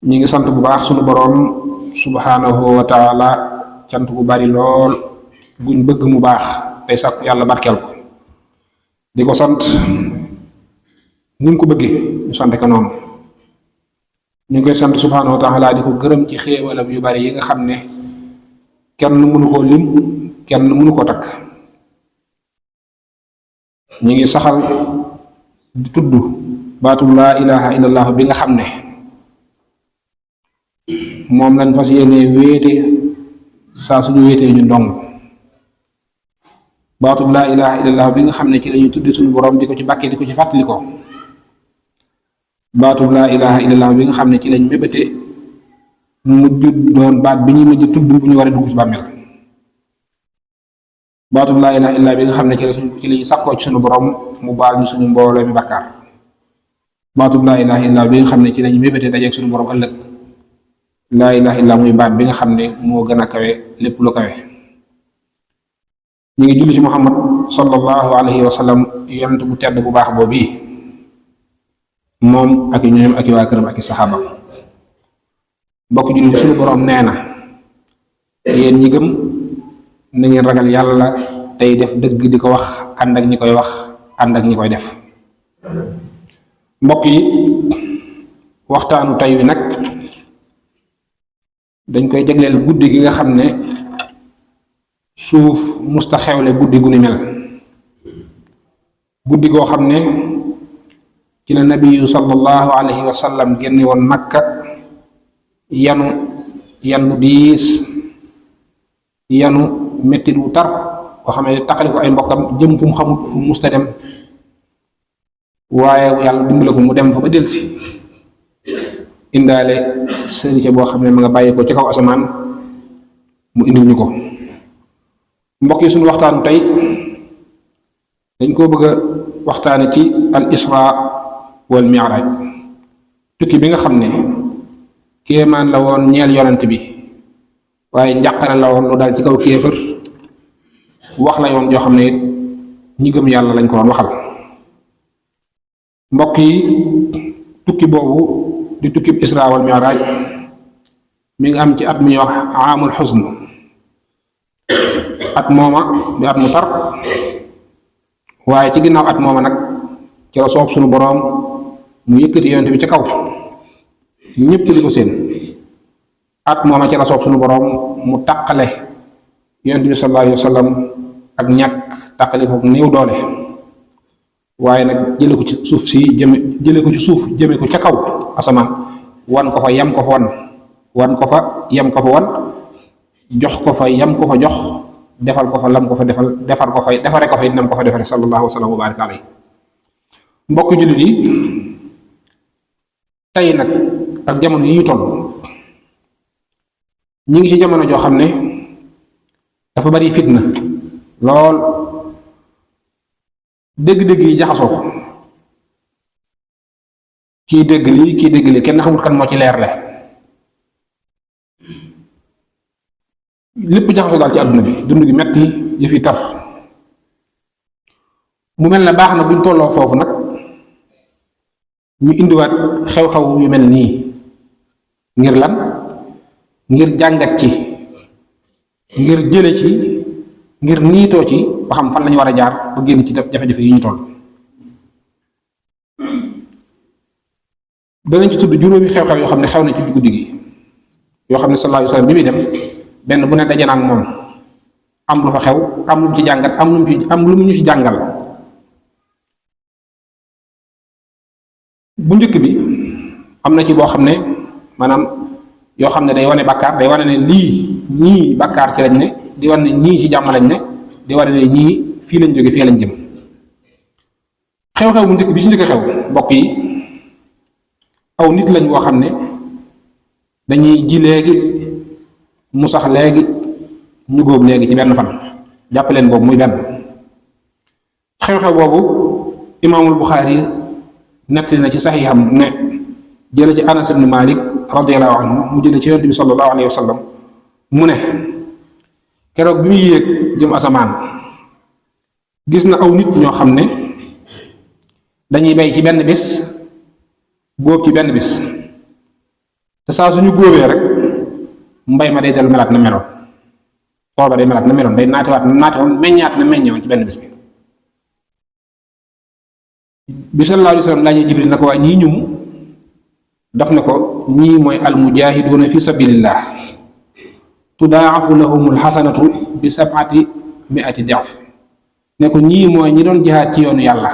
ñi ngi sant bu baax sunu boroom subhanahu wa taala cant bu bari lool buñ bëgg mu baax tey sàkku yàlla barkeel ko di ko sant ni mu ko bëggee ñu sant ko noonu ñu ngi koy sant subhanahu wa taala di ko gërëm ci xéewalam yu bari yi nga xam ne kenn mënu koo lim kenn mënu ko takk ñi ngi saxal di tudd baatu laa ilaha illallah bi nga xam ne moom lañ fas yéene wéete saa suñu wéetee ñu ndong baatu laa ilaha illallah bi nga xam ne ci lañuy tudde suñu borom di ko ci bàkkee di ko ci fàttali ko baatu laa ilaha illallah bi nga xam ne ci lañ mébéte mu mujj doon baat bi ñuy mujj tudd bu ñu war a dugg ci bàmmeel baatu laa ilaha illallah bi nga xam ne ci lañuy sàkkoo ci suñu borom mu baal ñu suñu mbooloo mi bàkkaar baatu laa ilaha illallah bi nga xam ne ci lañ mébéte dajeeg suñu borom ëllëg laa ilaha illallah muy baat bi nga xam ne moo gën a kawe lépp lu kawe ñu ngi julli ci muhammad sallallahu alayhi wa sallam yonent bu tedd bu baax boobu moom ak i ñoom ak i waa këram ak i saxaaba mbokk julli suñu boroom nee na yéen ñi gëm na ngeen ragal yàlla tey def dëgg di ko wax ànd ak ñi koy wax ànd ak ñi koy def mbokk yi waxtaanu tey wi nag dañ koy jagleel guddi gi nga xam ne suuf musta xewle guddi gu ni mel guddi goo xam ne ci la nabiyu sallallahu alayhi wa sallam génne woon makka yan bu diis yanu mettit wu tar boo xam ne taxali ko ay mbokkam jëm fu mu xamut fu mu musta dem waaye yàlla dimbale ko mu dem fa ba delsi indaale sëriñ boo xam ne ma nga bàyyi ko ci kaw asamaan mu indil ñu ko mbokk yi suñu waxtaanu tey dañ koo bëgg a waxtaane ci al isra wal mi'raj tukki bi nga xam ne kéemaan la woon ñeel yonent bi waaye njàqare la woon lu dal ci kaw kéefër wax la yoon joo xam ne ñi gëm yàlla lañ ko doon waxal mbokk yi tukki boobu di tukki isra wal mi'raj mi ngi am ci at mi ñuy wax aamul xusn at mooma di at mu tar waaye ci ginnaaw at mooma nag ci la soob suñu boroom mu yëkkati yonent bi ca kaw ñépp di ko seen at mooma ci la soob suñu boroom mu taqale yonent bi sallallahu alayhi wa sallam ak ñàkk taqale ko néew doole waaye nag jële ko ci suuf si jëme ko ca kaw asamaan wan ko fa yam ko fa wan ko fa yam ko fa wan jox ko fa yam ko fa jox defal ko fa lam ko fa defare ko fa nam ko fa defare sallallahu wa sallam wa baraka alayhi mbokk jullit yi tey nag ak jamono yi ñu toll ñu ngi ci jamono joo xam ne dafa bari fitna lool dégg-dégg yi jaxasoo ko kii dégg lii kenn xamul kan moo ci leerle lépp jaxasoo daal ci àdduna bi dund gi metti yi fi tar mu mel ne baax na buñ tolloo foofu nag ñu indiwaat xew-xew yu mel nii ngir lan ngir jàngat ci ngir jële ci ngir niitoo ci ba xam fan lañu war a jaar ba génn ci jafe-jafe yi ñu toll danañ ci tudd juróomi xew-xew yoo xam ne xew na ci guddi gi yoo xam ne sallallahu alayhi wa sallam bi muy dem benn bu ne daje na ak moom am lu fa xew am lu mu ci jàngat am lu mu ñu ci jàngal bu njëkk bi am na ci boo xam ne maanaam yoo xam ne day wane bàkkaar day wane ne ñii bàkkaar ci lañ ne di wane ne ñii ci jàmm lañ ne di wane ne ñii fii lañ jóge fii lañ jëm xew-xew bu njëkk bi ci njëkk xew mbokk yi aw nit lañ woo xam ne dañuy ji léegi mu sax léegi ñu góob léegi ci benn fan jàpp leen boobu muy benn xew-xew boobu imaamul Buxaari nettali na ci saxiixam ne jële ci Anas ibn Malik radiyallahu anhu mu jële ci yonent bi sallallahu alayhi wa sallam mu ne keroog bi muy yéeg jëm asamaan gis na aw nit ñoo xam ne dañuy bay ci benn bis góob ci benn bis te saa suñu góobee rek mbay ma day dellu melaat na meloon tool ba day melaat na meloon day naatiwoon meññaat na meññewoon ci benn bis bi sallallahu alayhi wa sallam laajee Jibril na ko waa ñii ñum daf ne ko ñii mooy almujaahiduuna fi sabilillah tudaafu lahumul xasanatu bi sab'ati mi'ati da'f ne ko ñii mooy ñi doon jihaad ci yoonu yàlla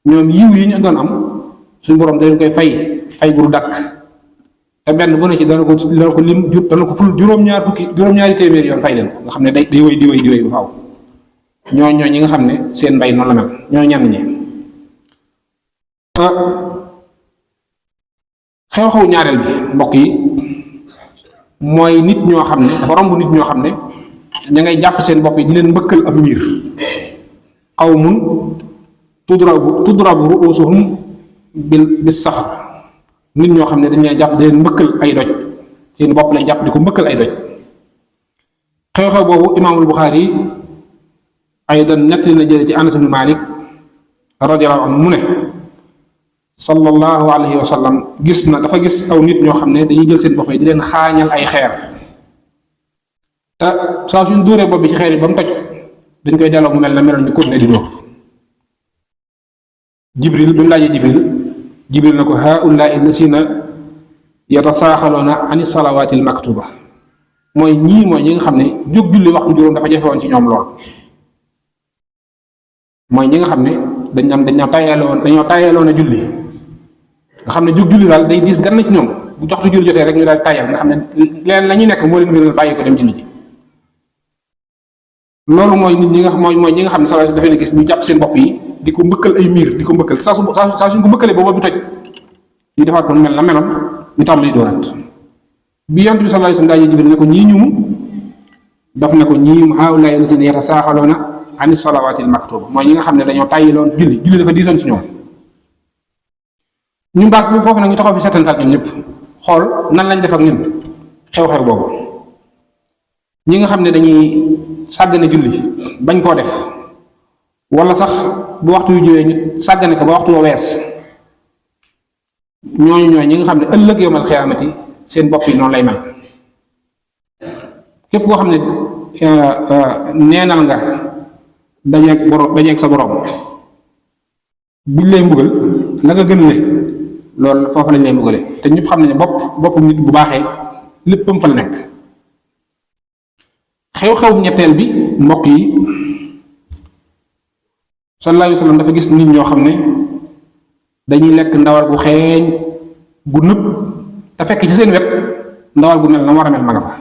ñoom yiw yi ñu doon am suñu borom dañ koy fay guru dakk te benn bu ne ci dana ko lim dana ko ful juróom-ñaari téeméer yoon fay leen ko nga xam ne day wéy di wéy bu faaw ñoo ñi nga xam ne seen mbay noonu la mel ñoo ñenn ñi xew-xew ñaareel bi mbokk yi mooy nit ñoo xam ne dafa romb nit ñoo xam ne ña ngay jàpp seen bopp yi di leen mbëkkal ab miir qawmun tudrabu ruusuhum bis saxr nit ñoo xam ne dañ leen jàpp di leen mbëkkal ay doj seen bopp lañ jàpp di ko mbëkkal ay doj xew-xew boobu imaamul Buxaari aydan nettali na jële ci Anas ibn Malik radiyallahu anhu mu ne sallallahu alayhi wa sallam dafa gis aw nit ñoo xam ne dañuy jël seen bopp yi di leen xaañal ay xeer te saa suñ dóoree bopp bi ci xeer yi ba mu toj dañ koy delloo mu mel na meloon ñu continuer di dóor Jibril bi mu laajee Jibril na ko haa'ulaa'i llaziina yatasaaxaloona ani salawaatil maktuba mooy ñii mooy ñi nga xam ne jóg julli waxtu juróom dafa jafe woon ci ñoom lool mooy ñi nga xam ne dañoo tayaloon a julli nga xam ne jóg julli daal day diis gan na ci ñoom bu joxtu julli jotee rek ñu daal tayal nga xam ne leen la ñuy nekk moo leen gënal bàyyi ko dem julli ji loolu mooy nit ñi nga mooy ñi nga xam ne saa dafay ne gis ñu jàpp seen bopp yi di ko mbëkkal ay miir di ko mbëkkal saa suñ ko mbëkkalee boobu bi toj ñu defaat ko mel na meloon ñu tàmbali dooraat bi yonent bi sallallahu alayhi wasallam daajee Jibril ne ko ñii ñum daf ne ko ñii haa'ulaa'i llaziina yatasaaxaloona ani salawaatil maktuba mooy ñi nga xam ne dañoo tàyyiloon julli dafa diisoon ci ñoom ñu baax bi foofu nag ñu taxaw fi setantal ñun ñëpp xool nan lañ def ak ñun xew-xew boobu ñi nga xam ne dañuy sàggane julli bañ koo def wala sax bu waxtu yu jógee ñu sàggane ko ba waxtu wa wees ñooy ñi nga xam ne ëllëg yawmal xiyaamati seen bopp yi noonu lay mel képp koo xam ne neenal nga dajeeg sa borom buñ lay mbugal la nga gën le loolu foofu lañ lay mbugale te ñëpp xam ne bopp nit bu baaxee léppam fa la nekk xew-xew ñetteel bi mbokk yi sallallahu alayhi wa sallam dafa gis nit ñoo xam ne dañuy lekk ndawal gu xeeñ gu nëb te fekk ci seen wet ndawal gu mel na war a mel ma nga fa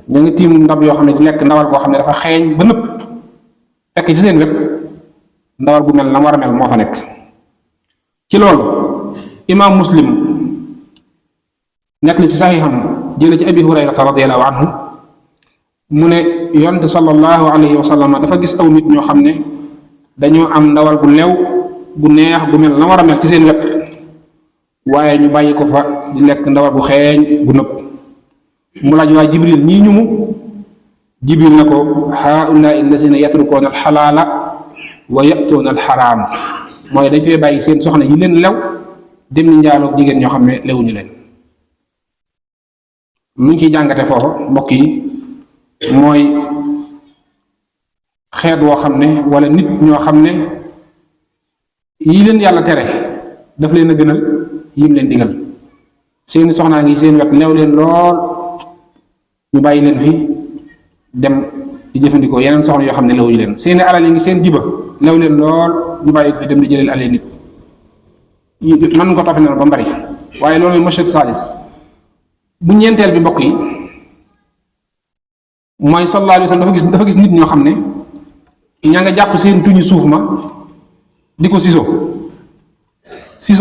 ñu ngi tiim ndab yoo xam ne di lekk ndawal goo xam ne dafa xeeñ ba nëb fekk ci seen wet ndawal gu mel na war a mel moo fa nekk ci loolu imaam Muslim nekk li ci saxiixam jële ci abi hurayrata radiyallahu anhu mu ne yonent sallallahu alayhi wa sallam dafa gis aw nit ñoo xam ne dañoo am ndawal gu lew gu neex gu mel na war a mel ci seen wet waaye ñu bàyyi ko fa di lekk ndawal gu xeeñ gu nëb mu laaj waa Jibril ñii ñu mu Jibril na ko haa'ulaa'i allaziina yatrukuuna alxalaala wa ya'tuuna alxaraam mooy dañ fee bàyyi seen soxna yi leen lew dem ni njaaloog jigéen ñoo xam ne lewuñu leen lu ñu ciy jàngate foofu mbokk yi mooy xeet woo xam ne wala nit ñoo xam ne yi leen yàlla tere daf leen a gënal yim leen digal seeni soxnaa ngi seen wet lew leen lool ñu bàyyi leen fi dem di jëfandikoo yeneen soxna yoo xam ne lewuñu leen seeni alal yi ngi seen jiba lew leen lool ñu bàyyi ko fi dem di jëleel alal nit mën ko topp ne ba mbari waaye loolu mooy mashhad salis bu ñeenteel bi mbokk yi mooy sallallahu alayhi wa sallam dafa gis nit ñoo xam ne ñaa nga jàpp seen tuñu suuf ma di ko siso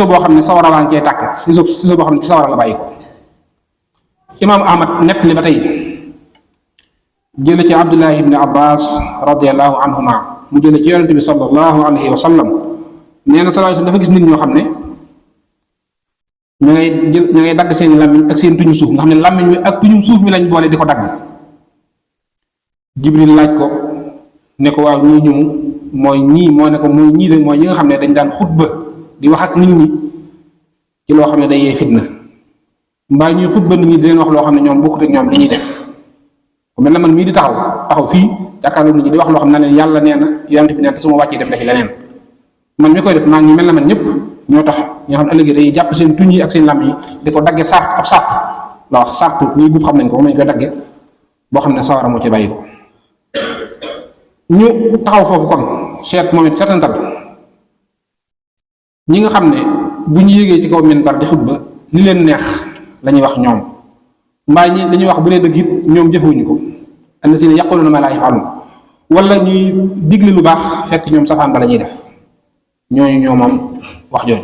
boo xam ne sawara waa ngi cee tàkk siso boo xam ne ci sawara la bàyyi ko imaam Ahmad nett li ba tey jële ci Abdullahi ibni Abbas radiallahu anhuma mu jële ci yonente bi sallallahu alayhi wa sallam nee na sallallahu alayhi wa sallam dafa gis nit ñoo xam ne ña ngay dagg seen làmmiñ ak seen tuñu suuf nga xam ne làmmiñ wi ak tuñum suuf mi lañ boole di ko dagg Jibril laaj ko ne ko waaw ñii ñum mooy ñii moo ne ko mooy ñii de mooy ñi nga xam ne dañ daan xutba di wax ak nit ñi ci loo xam ne day yee fitna mbaa ñuy xutba nit ñi di leen wax loo xam ne ñoom bokkut ak ñoom li ñuy def ku mel na man mii di taxaw fii jàkkaarloo nit ñi di wax loo xam ne yàlla nee na yonent bi nee na su ma wàccee dem defi leneen man mi koy def maa ngi mel na man ñëpp ñoo tax ñoo xam ne ëllëgee day jàpp seen tuñ yi ak seen lam yi di ko dagge sart ab sart la wax sartu ñuy guub xam nañ ko moom lañ koy dagge boo xam ne sawara moo ci bàyyi ko ñu taxaw foofu kon seet moom it seetantal ñi nga xam ne bu ñu yéegee ci kaw minbar di xutba li leen neex la ñuy wax ñoom mbaa ñi dañuy wax bu dee dëgg it ñoom jëfewuñu ko allazina yaquluna ma la yaf'alun wala ñuy digle lu baax fekk ñoom safaan ba la ñuy def ñooñu ñoo moom wax jooju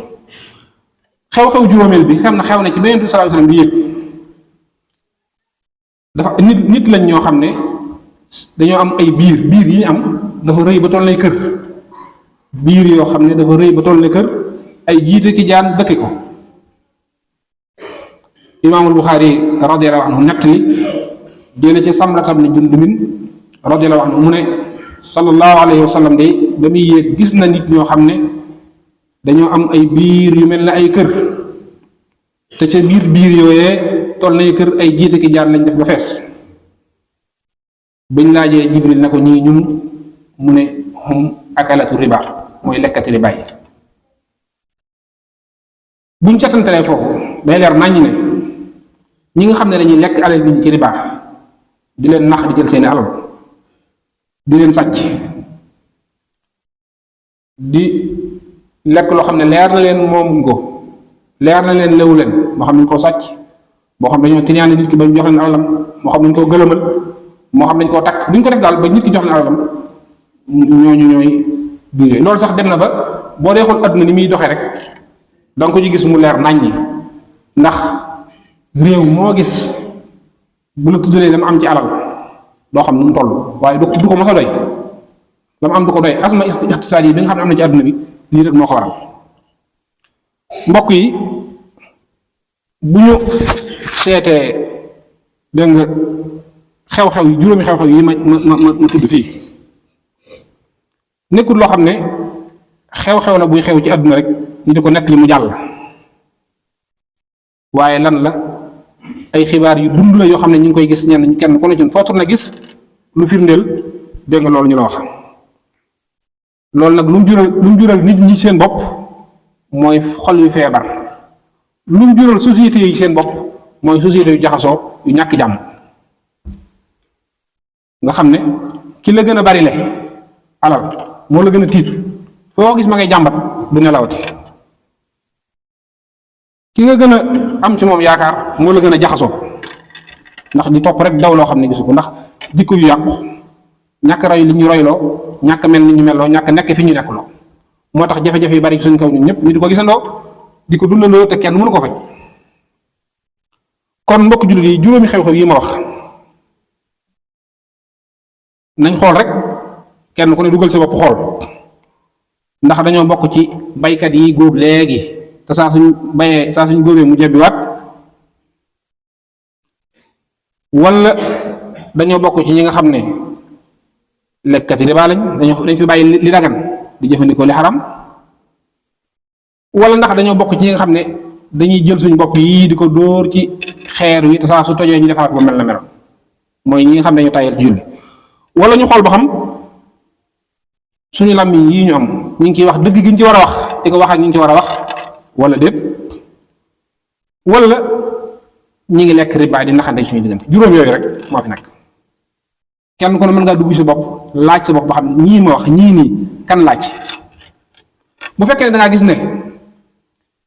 xew-xew juróomeel bi xam na xew na ci ba Yonent bi sallallahu alayhi wasallam bi yëg dafa nit lañ ñoo xam ne dañoo am ay biir yi ñu am dafa rëy ba toll nay kër biir yoo xam ne dafa rëy ba toll nay kër ay jiite ki jaan dëkke ko imaamul Buxaari radiyallahu anhu nettali jële ci Samrata ibn Jundub radiyallahu anhu mu ne sallallahu alayhi wa sallam de ba muy yéeg gis na nit ñoo xam ne dañoo am ay biir yu mel ne ay kër te ca biir yooyee toll nay kër ay jiite ki jaan lañ def ba fees bañ laajee Jibril na ko ñii ñun mu ne hum akalatu riba mooy lekkati riba yi buñ setantalee foofu day leer naññ ne ñi nga xam ne dañuy lekk alal nit ñi ci riba di leen nax di jël seeni alal di leen sàcc di lekk loo xam ne leer na leen moomuñ ko leer na leen lewu leen moo xam nañ koo sàcc moo xam dañoo tiñaane nit ki ba ñu jox leen alalam moo xam dañ koo gëlëmal moo xam dañ koo takk duñ ko def daal ba nit ki jox leen alalam ñooñu ñooy biir yooyu loolu sax dem na ba boo dee xool adduna ni muy doxee rek danga ko ci gis mu leer naññi ndax réew moo gis bu la tuddalee dama am ci alal doo xam nu mu toll waaye du ko mos a doy dama am du ko doy asma iqtisaad yi bi nga xam ne am na ci adduna bi lii rek moo ko waral mbokk yi bu ñu seetee dégg nga xew-xew yi juróomi xew-xew yi ma tudd fii nekkul loo xam ne xew-xew la buy xew ci adduna rek ñu di ko nekk li mu jàll waaye lan la ay xibaar yu dund la yoo xam ne ñu ngi koy gis ñenn kenn ku ne ci foo tourné gis lu firndeel dégg nga loolu ñu la wax loolu nag lu mu jural nit ñi seen bopp mooy xol yu feebar lu mu jural société yi seen bopp mooy société yu jaxasoo yu ñàkk jàmm nga xam ne ki la gën a bari le alal moo la gën a tiit foo gis ma ngay jàmbat du nelawati ki nga gën a am ci moom yaakaar moo la gën a jaxasoo ndax di topp rek daw loo xam ne gisu ko ndax jikko yu yàqu ñàkk roy li ñu royloo ñàkk mel ni ñu melloo ñàkk nekk fi ñu nekkuloo moo tax jafe-jafe yu bari suñ kaw ñun ñëpp ñu di ko gisandoo di ko dundandoo te kenn mënu ko faj kon mbokk jullit yi juróomi xew-xew yi ma wax nañ xool rek kenn ku ne dugal sa bopp xool ndax dañoo bokk ci baykat yi góob léegi te saa suñ góobee mu jebbiwaat wala dañoo bokk ci ñi nga xam ne lekkati riba dañ fi bàyyi li dagan di jëfandikoo li xaram wala ndax dañoo bokk ci ñi nga xam ne dañuy jël suñ bopp yii di ko dóor ci xeer wi te saa su tojee ñu defaraat ba mel na meloon mooy ñi nga xam ne dañoo tàyyal ci julli wala ñu xool ba xam suñu làmmiñ yii ñu am ñu ngi ciy wax dëgg gi ñu ci war a wax di ko wax ak ñu ngi ci war a wax wala déet wala ñi ngi lekk riba di naxante suñu diggante juróom yooyu rek moo fi nekk kenn ku ne mën ngaa dugg sa bopp laaj sa bopp ba xam ñii ma wax ñii nii kan laaj bu fekkee ne da ngaa gis ne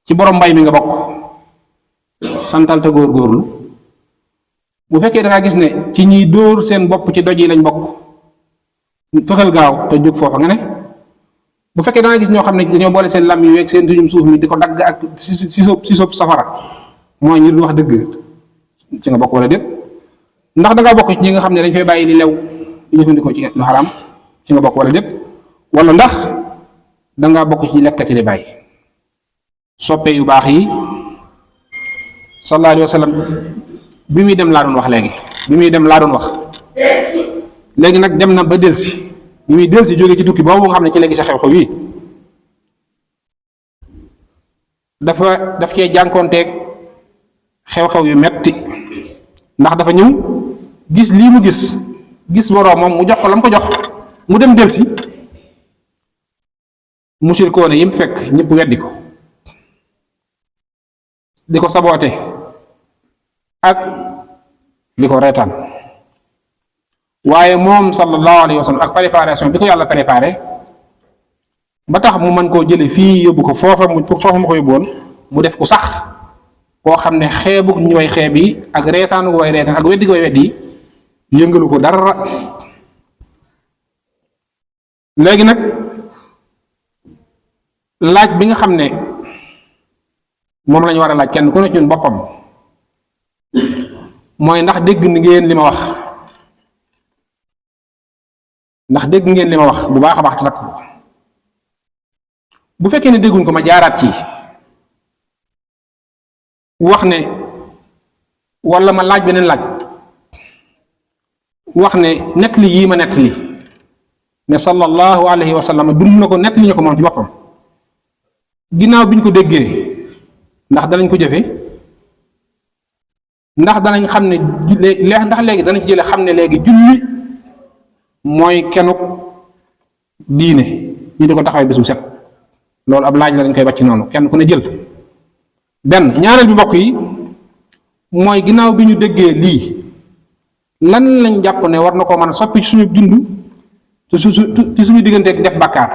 ci borom mbay mi nga bokk santal te góorgóorlu bu fekkee da ngaa gis ne ci ñiy dóor seen bopp ci doj yi lañ bokk fexeel gaaw te jóg foofa nga ne bu fekkee da ngaa gis ñoo xam ne dañoo boole seen lam yi ak seen tujum suuf mi di ko dagg ak si soob safara mooy ñi wax dëgg ci nga bokk wala déet ndax da ngaa bokk ci ñi nga xam ne dañ fay bàyyi li lew di jëfandikoo ci lu xaraam ci nga bokk wala déet wala ndax da ngaa bokk ci lekkati di bàyyi soppe yu baax yi sallallahu alayhi wa sallam bi muy dem laa doon wax léegi nag dem na ba delsi bi muy delsi jóge ci tukki boobu nga xam ne ci léegi sa xew-xew yi daf cee jànkoonteeg xew-xew yu metti ndax dafa ñëw gis lii mu gis boroomam mu jox ko la mu ko jox mu dem delsi musirikoone yi mu fekk ñëpp weddi ko di ko saboote ak di ko reetaan waaye moom sallallahu alayhi wa sallam ak préparation bi ko yàlla préparé ba tax mu mën koo jële fii yóbbu ko foofa mu ko yóbbu woon mu def ko sax koo xam ne xeebu ñu way xeeb yi ak reetaanu ko way reetaan ak weddi ko way weddi yëngalu ko dara. léegi nag laaj bi nga xam ne moom lañu war a laaj kenn ku ne ci ñun boppam mooy ndax dégg ngeen li ma wax bu baax a baax te takk ko bu fekkee ne dégguñ ko ma jaaraat ci wax ne walla ma laaj beneen laaj wax ne nettali yii ma nettali ne sallallahu alayhi wa sallam dund na ko nettali ñu ko moom ci boppam ginnaaw bi ñu ko déggee ndax danañ ko jëfe ndax danañ xam ne ndax léegi danañ ci jële xam ne léegi julli mooy kenuk diine ñu di ko taxawee bés bu set loolu ab laaj la dañ koy wàcc noonu kenn ku ne jël benn ñaareel bi mbokk yi mooy ginnaaw bi ñu déggee lii lan lañ jàpp ne war na koo mën a soppi ci suñu dund ci suñu diggante ak def bàkkaar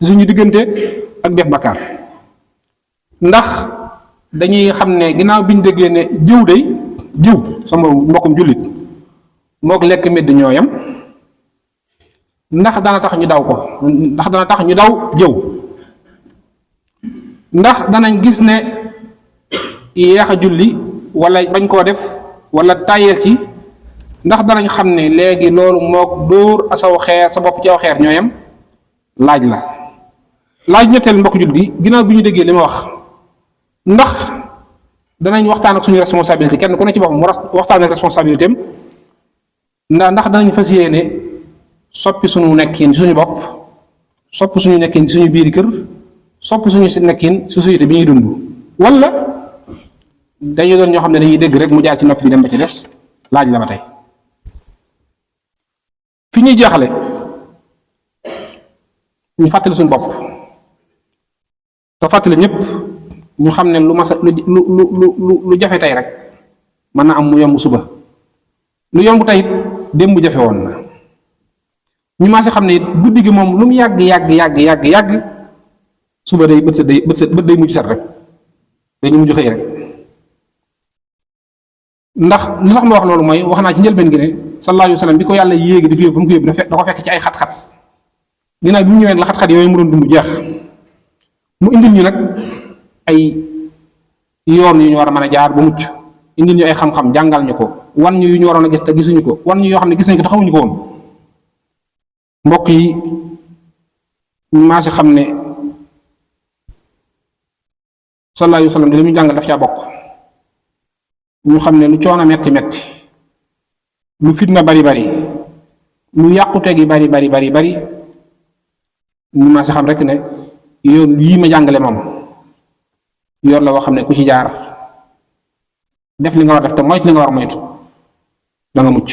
ci suñu diggante ak def bàkkaar ndax dañuy xam ne ginnaaw bi ñu déggee ne jiw sama mbokkum jullit mook lekk medd ñoo yam ndax dana tax ñu daw ko ndax dana tax ñu daw jëw ndax danañ gis ne yeex a julli wala bañ koo def wala tàyyeel ci ndax danañ xam ne léegi loolu mook dóor asaw xeer sa bopp ci aw xeer ñoo yam laaj la laaj ñetteel mbokk jullit yi ginnaaw bi ñu déggee li ma wax ndax danañ waxtaan ak suñu responsabilité kenn ku ne ci boppam mu waxtaan ak responsabilité am ndax danañ fas yéene soppi suñu nekkin ci suñu bopp soppi suñu nekkin ci suñu biiri kër soppi suñu nekkin société bi ñuy dund wala dañu doon ñoo xam ne dañuy dégg rek mu jaar ci nopp bi dem ba ci des laaj la ba tey fi ñuy jeexale ñu fàttali suñu bopp te fàttali ñëpp ñu xam ne lu jafe tey rek mën na am mu yomb suba lu yomb tey it démb jafe woon na ñu maa si xam ne it guddi gi moom lu mu yàgg suba day bët day mujj set rek dañu mujj xëy rek ndax li tax ma wax loolu mooy wax naa ci njëlbeen gi ne sallallahu alayhi wa sallam bi ko yàlla yéegi di ko yóbbu ba mu ko yóbbu da ko fekk ci ay xat-xat ginnaaw bi mu ñëwee la xat-xat yooyu mu doon dund jeex mu indil ñu nag ay yoon yu ñu war a mën a jaar ba mucc indil ñu ay xam-xam jàngal ñu ko wan ñu yu ñu waroon a gis te gisuñu ko wan ñu yoo xam ne gis nañ ko te xamuñu ko woon mbokk yi maa si xam ne sallallahu alayhi wa sallam li mu jàngal daf caa bokk ñu xam ne lu coono metti lu fitna bari lu yàqute gi bari ñu maa si xam rek ne yoon yii ma jàngale moom yoon la woo xam ne ku ci jaar def li nga war def te moytu li nga war moytu da nga mucc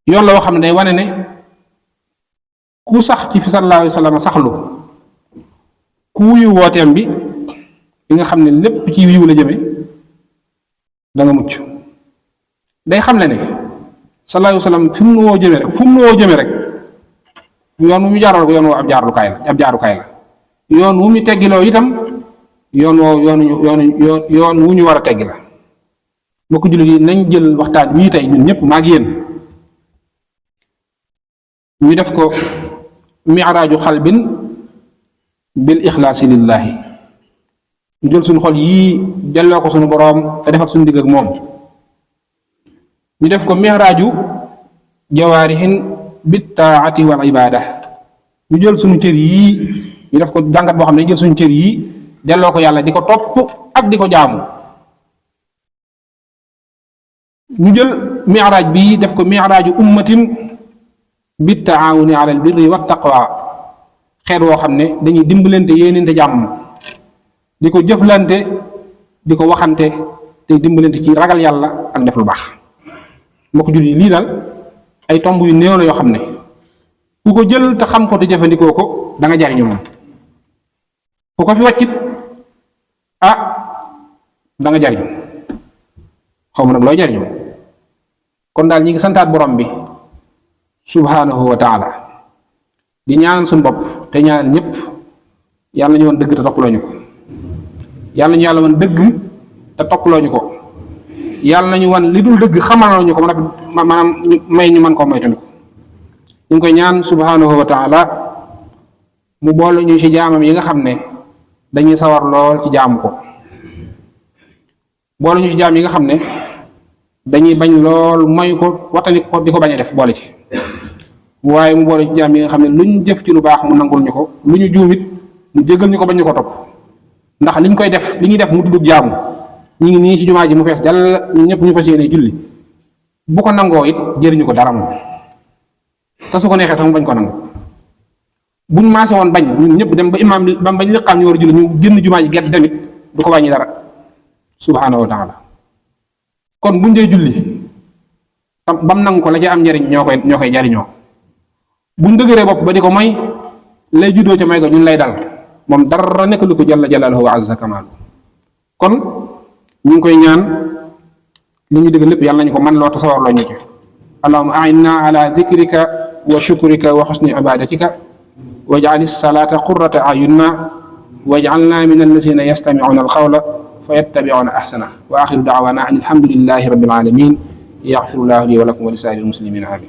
yoon la woo xam ne day wane ne ku sax ci fi sallallahu alayhi wa sallam saxlu ku wuyu wooteem bi li nga xam ne lépp ci wiiw la jëme da nga mucc day xam ne sallallahu alayhi wa sallam fi mu nu woo jëme rek fu mu nu woo jëme rek yoon wu mu jaaral ko yoon woo ab jaarukaay la yoon wu mu teggiloo itam yoon wu ñu war a teggi la mbokk jullit yi nañ jël waxtaan wii tey ñun ñëpp maa ngi yéen ñu def ko miraaju xalbin bil ixlaasi lillahi ñu jël suñu xol yii delloo ko suñu boroom te defal suñu digg ak moom ñu def ko miraaju jawaarihin bit taati wal ibaada ñu jël suñu cër yii ñu def ko jàngat boo xam ne ñu jël suñu cër yii delloo ko yàlla di ko topp ak di ko jaamu ñu jël miraaj bii def ko miraaju ummatin bit taawuni ala al birri wat taqwa xeet woo xam ne dañuy dimbalante yéenente jàmm di ko jëflante di ko waxante te dimbalante ci ragal yàlla ak def lu baax. moo ko julli lii daal ay tomb yu néew la yoo xam ne ku ko jël te xam ko te jëfandikoo ko da nga jariñu moom ku ko fi wàccit da nga jariñu xaw ma nag looy jariñu kon daal ñi ngi santaat borom bi subhanahu wa taala di ñaanal suñu bopp te ñaanal ñëpp yàlla ñu woon dëgg te toppaloo ñu ko yàlla ñu yàlla woon dëgg te toppaloo ñu ko yàlla nañu wan li dul dëgg xamal ñu ko maanaam may ñu mën koo moytandiku ñu ngi koy ñaan subhanahu wa taala mu boole ñu ci jaamam yi nga xam ne dañuy sawar lool ci jaamu ko boole ñu ci jaam yi nga xam ne dañuy bañ lool mooy ko watani ko di ko bañ a def boole ci waaye mu boole ci jaam yi nga xam ne lu ñu jëf ci lu baax mu nangul ñu ko lu ñu juumit mu jéggal ñu ko bañ ñu ko topp ndax liñ koy def li ñuy def mu tuddub jaamu ñu ngi nii ci jumaa ji mu fees dal ñun ñëpp ñu fas yéene julli bu ko nangoo it jëriñu ko dara moom te su ko neexee sax mu bañ ko nangu buñ maase woon bañ ñun ñëpp dem ba imaam ba bañ liqaam ñu war a julli ñu génn jumaa ji gerte tamit du ko wàññi dara subhaanahu wa taala kon buñ dee julli bam nangu ko la ci am njariñ ñoo koy jariñoo buñ dëgëree bopp ba di ko may lay juddoo ca may ga ñun lay dal moom dara nekk lu ko jalla jalaaluhu wa azza kamaalu kon ñu ngi koy ñaan li ñu dëgg lépp yàlla nañu ko man loo tasawar loo ñu ci allahumma a'inna ala dhikrika wa shukrika wa husni ibadatika waj'al as-salata qurrata a'yunina waj'alna min allazina yastami'una al-qawla fayattabi'una ahsana wa akhiru da'wana an alhamdulillahi rabbil alamin yaghfirullahu li wa lakum wa li sa'iril muslimina amin